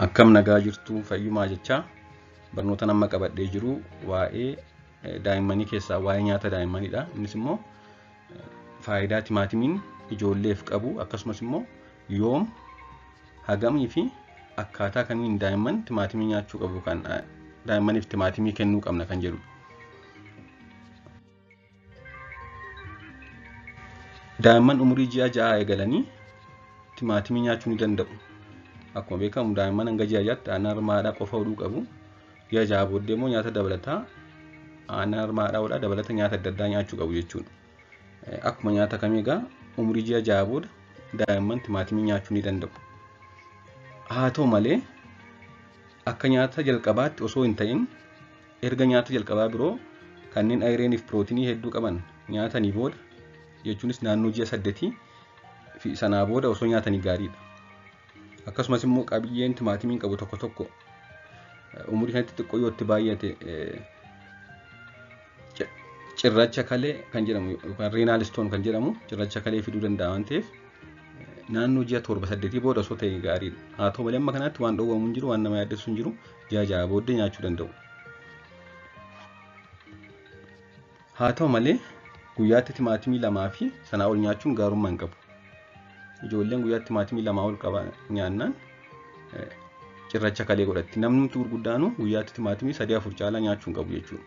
Akkam nagaa jirtu fayyumaa jechaa barnoota nama qabadhee jiru waa'ee daa'immanii keessaa waa'ee nyaata daa'immaniidha. Innis immoo faayidaa timaatimiin ijoolleef qabu akkasumas immoo yoom hagamii fi akkaataa kamiin daa'imman timaatimii nyaachuu qabu kan daa'immaniif timaatimii kennuu qabna kan jedhudha. Daa'imman umurii ji'a 6 eegalanii timaatimii nyaachuu ni danda'u. Akkuma beekamu daa'imman hanga ji'a 6tti aannan harmaadhaa qofa hodhuu qabu. Ji'a 6 booddee immoo nyaata dabalataa aannan harmaadhaa hodhaa dabalata nyaata adda addaa nyaachuu qabu jechuudha. Akkuma nyaata kamii egaa umurii ji'a 6 booda daa'imman timaatimii nyaachuu ni danda'u. Haa ta'u malee akka nyaata jalqabaatti osoo hin ta'in erga nyaata jalqabaa biroo kanneen ayireenii fi pirootinii hedduu qaban nyaatanii booda jechuunis naannoo ji'a 8 fi sanaa booda osoo nyaatanii gaariidha. Akkasumas immoo qabiyyeen timaatimiin qabu tokko tokko umurii kanatti xiqqoo yoo itti baay'ate cirracha kalee kan jedhamu yookaan reenaal istoon kan jedhamu cirracha kalee fiduu danda'a waan ta'eef naannoo ji'a 7-8 booda osoo ta'e gaariidha. Haa ta'u malee amma kanatti waan dhowwamu hin jiru, waan nama yaaddessu hin jiru, ji'a 6 booddee nyaachuu danda'u. Haa ta'u malee guyyaatti timaatimii 2 fi sanaa ol nyaachuun gaarummaa hin qabu. Ijoolleen guyyaatti timaatimii 2 ol qaba nyaannaan cirracha kalee godhatti. Namni gurguddaanuu guyyaatti timaatimii 3-4 caalaa nyaachuu hin qabu jechuudha.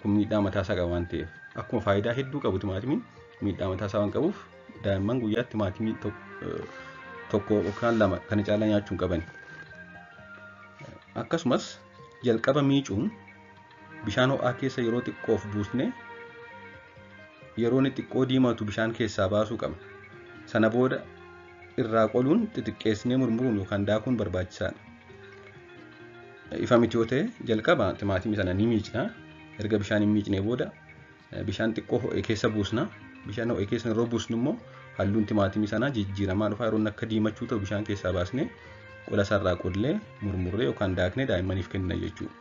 Kun miidhaa mataasaa qaba waan ta'eef. Akkuma faayidaa hedduu qabu timaatimiin miidhaa mataasaa waan qabuuf daa'imman guyyaatti timaatimii 1 yookaan 2 kana caalaa nyaachuu hin qaban. Akkasumas jalqaba miicuun bishaan ho'aa keessa yeroo xiqqoof buusnee yeroo inni xiqqoo diimatu bishaan keessaa baasuu qabna. Sana booda irraa qoluun xixiqqeessinee murmuruun yookaan daakuun barbaachisaadha. Ifa miti yoo ta'e jalqaba timaatimii sana ni miicna. Erga bishaan hin miicnee booda bishaan xiqqoo ho'e keessa buusna. Bishaan ho'e keessa yeroo buusnu immoo halluun timaatimii sanaa jijjiiramaa dhufa. Yeroo inni akka diimachuu ta'u bishaan keessaa baasnee qola isaarraa qollee murmurree yookaan daaknee daa'immaniif kennina jechuudha.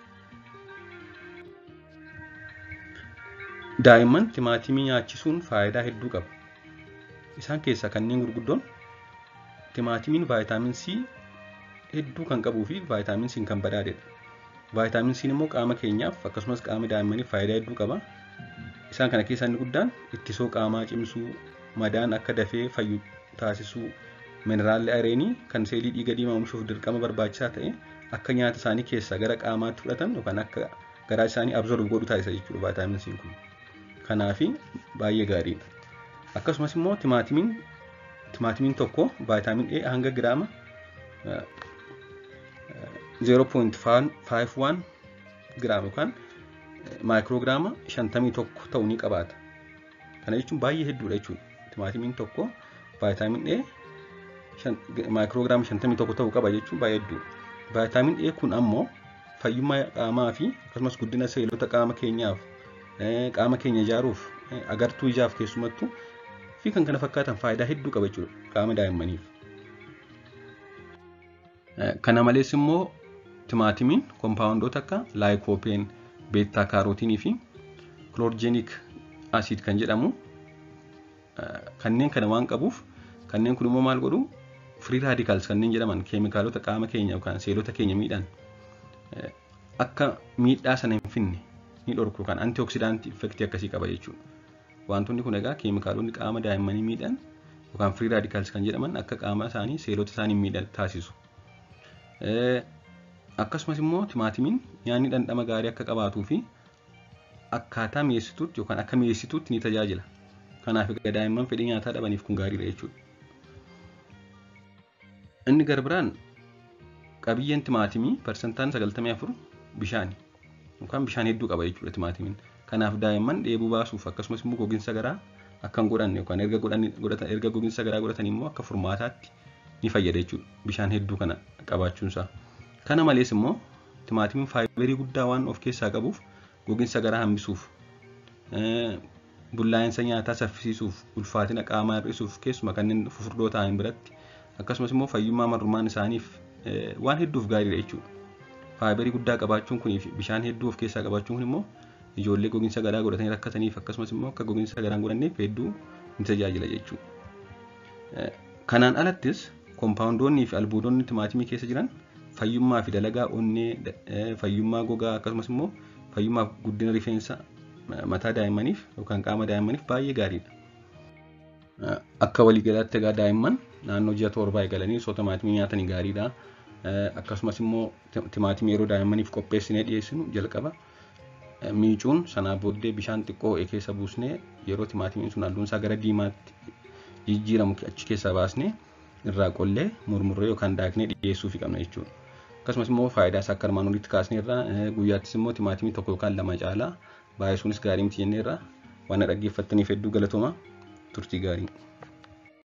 Daa'imman timaatimii nyaachisuun faayidaa hedduu qaba. Isaan keessaa kanneen gurguddoon timaatimiin vaayitaamin C hedduu kan qabuu fi vaayitaamin C kan badhaadhedha. Vaayitaamin C immoo qaama keenyaaf akkasumas qaama daa'immaniif faayidaa hedduu qaba. Isaan kana keessaa inni guddaan ittisoo qaamaa cimsuu, madaan akka dafee fayyu taasisuu, mineraalli ayireenii kan seelii dhiiga diimaa oomishuuf dirqama barbaachisaa ta'e akka nyaata isaanii keessaa gara qaamaatti fudhatan yookaan akka garaa isaanii absorb godhu taasisa jechuudha vaayitaamin C kun. Kanaafi baay'ee gaariidha. Akkasumas immoo timaatimiin tokko vaayitaamin A hanga giraama 0.51 giraama yookaan maayikroogiraama 51 ta'u ni qabaata. Kana jechuun baay'ee hedduudha jechuudha. Timaatimiin tokko vaayitaamin A maayikroogiraama 51 ta'uu qaba jechuun baay'ee hedduudha. Vaayitaamin A kun ammoo fayyummaa qaamaa fi akkasumas guddina seelota qaama keenyaaf, qaama keenya ijaaruuf, agartuu ijaaf keessumattuu fi kan kana fakkaatan faayidaa hedduu qaba jechuudha qaama daa'immaniif. Kana malees immoo timaatimiin kompaawundoota akka laayikoopeen, beettaa kaarotiinii fi kiloorjeeniik asiid kan jedhamu kanneen kana waan qabuuf kanneen kun immoo maal godhu firii raadikaals kanneen jedhaman keemikaalota qaama keenya yookaan seelota keenya miidhan akka miidhaa sana hin finne ni dhorku yookaan antioksidaantii effektii akkasii qaba jechuudha. Wantoonni kun egaa keemikaalonni qaama daa'immanii miidhan yookaan firii raadikaals kan jedhaman akka qaama isaanii seelota isaanii miidhan taasisu. Akkasumas immoo timaatimiin nyaanni dhandhama gaarii akka qabaatuu fi akkaataa mi'eessituutti yookaan akka mi'eessituutti ni tajaajila. Kanaaf egaa daa'imman fedhii nyaataa dhabaniif kun gaariidha jechuudha. Inni gara biraan qabiyyeen timaatimii parsantaan 94 bishaani yookaan bishaan hedduu qaba jechuudha timaatimiin. Kanaaf daa'imman dheebuu baasuuf akkasumas immoo gogiinsa garaa akka hin godhanne yookaan erga gogiinsa garaa godhatan immoo akka furmaataatti ni fayyada jechuudha bishaan hedduu kana qabaachuunsaa. Kana malees immoo timaatimiin faayibarii guddaa waan of keessaa qabuuf gogiinsa garaa hambisuuf, bullaa'insa nyaataa saffisiisuuf, ulfaatina qaamaa hir'isuuf keessumaa kanneen fufurdoo ta'an biratti akkasumas immoo fayyummaa marrumaan isaaniif waan hedduuf gaariidha jechuudha. Faayibarii guddaa qabaachuun kunii fi bishaan hedduu of keessaa qabaachuun kun immoo ijoollee gogiinsa garaa godhatanii rakkataniif akkasumas immoo akka gogiinsa garaa hin godhanneef hedduu ni tajaajila jechuudha. Kanaan alattis Koompaawundoonnii fi albuudonni timaatimii keessa jiran fayyummaa fi dalagaa onnee, fayyummaa gogaa akkasumas immoo fayyummaa fi guddina rifeensa mataa daa'immaniif yookaan qaama daa'immaniif baay'ee gaariidha. Akka waliigalaatti egaa daa'imman naannoo ji'a 7 eegalanii osoo timaatimii nyaatanii gaariidha. Akkasumas immoo timaatimii yeroo daa'immaniif qopheessinee dhiyeessinu jalqaba miicuun sanaa booddee bishaan xiqqoo ho'e keessa buusnee yeroo timaatimiin sun halluun isaa gara diimaatti jijjiiramu achi keessaa baasnee irraa qollee murmurree yookaan daaknee dhiyeessuufi qabna jechuudha. Akkasumas immoo faayidaa isaa akka armaan olitti kaasneerra, guyyaattis immoo timaatimii 1 yookaan 2 caalaa baay'isuunis gaarii miti jenneerra. Waan na dhaggeeffattaniif hedduu galatooma. Turtii gaarii.